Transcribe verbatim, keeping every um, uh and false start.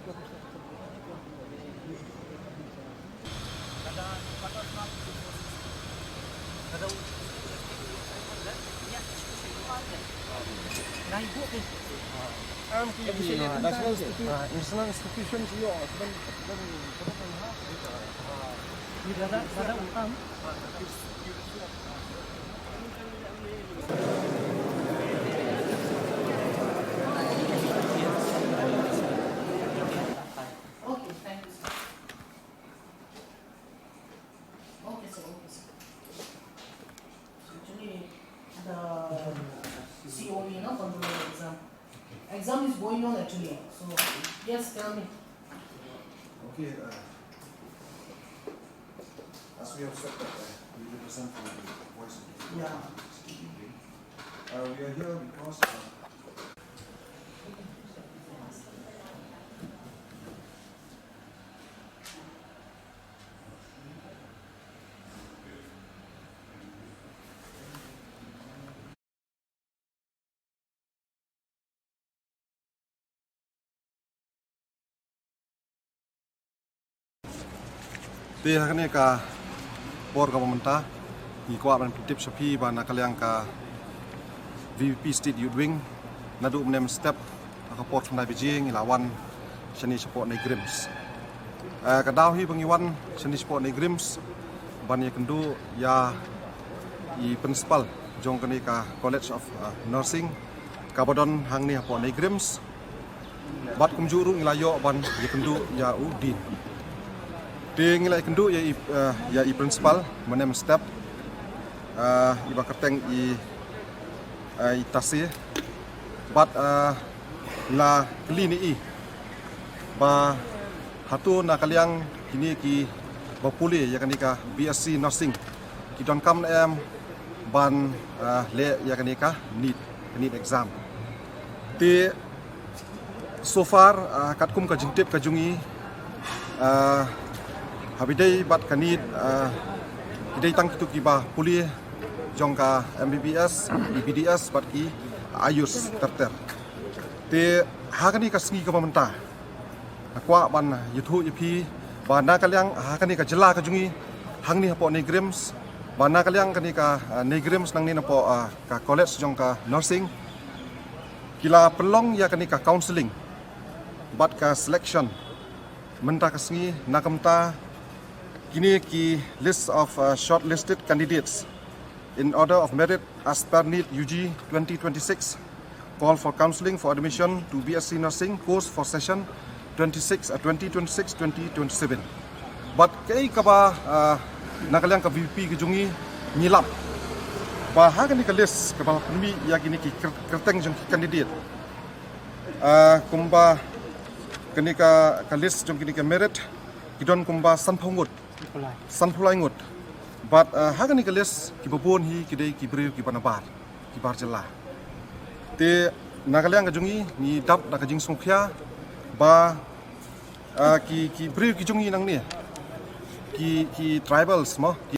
National institution, national institution. Okay, thank you, sir. Okay, sir, okay, sir. Actually, the C O E, no, control exam. Exam is going on actually. So, yes, tell me. Okay, uh, as we have said that, uh, we represent from the voice of the people. Yeah. Uh, we are here because, uh, Te ha kane ka por kaba mynta, ngi kwah ban pyntip sha phi ba na ka liang ka V P P State Youth Wing, naduh mynne mynstep ha ka por khyndai baje ngi la wan shane shapoh NEIGRIHMS. Eh, ka daw hi ba ngi wan shane shapoh NEIGRIHMS ban ïakynduh ïa i principal jong kane ka College of, eh, Nursing kaba don hangne hapoh NEIGRIHMS. Bad kumjuh ruh ngi la ïoh ban ïakynduh ïa u Dean. Te ngi la ïakynduh ïa i, eh, ïa i principal mynne mynstep, eh, iba kyrteng i, eh, i Tasi. Bad, eh, la kylli ïa i ba hato na ka liang kine kiba pule ïa kane ka B S C Nursing ki donkam ne em ban, eh, leh ïa kane ka NEET, ka NEET exam. Te so far, ah, katkum ka jingtip ka jong ngi, ah, haba ïadei bad ka NEET, ah, ki dei tang kito kiba pule jong ka M B B S, B D S bad ki AYUSH ter ter. Te ha kane ka sngi kaba mynta nga kwah ban ïathuh ïa phi ba na ka liang ha kane ka jylla ka jong ngi hangne hapoh NEIGRIHMS, ba na ka liang kane ka, ah, NEIGRIHMS nangne napoh, ah, ka college jong ka nursing ki la pynlong ïa kane ka counselling bad ka selection mynta ka sngi. Na ka bynta kine ki list of, uh, shortlisted candidates in order of merit as per NEET U G twenty twenty-six call for counselling for admission to B S C Nursing course for session twenty-six, uh, twenty twenty-six twenty twenty-seven. Bad kaei kaba, uh, na ka liang ka V P P ka jong ngi ngi lap ba ha kane ka list kaba pynmih ïa kine ki kyr-, kyrteng jong ki candidate, uh, kumba kane ka, ka list jong kine ki merit ki don kumba sanphew ngut, sanphew lai ngut. Bad, uh, ha kane ka list kiba bun hi ki dei ki briew kiba nabar, ki bar jylla. Te na ka liang ka jong ngi ngi dap da ka jingsngewkhia ba, uh, ki, ki briew ki jong ngi nangne, ki, ki tribals mo, ki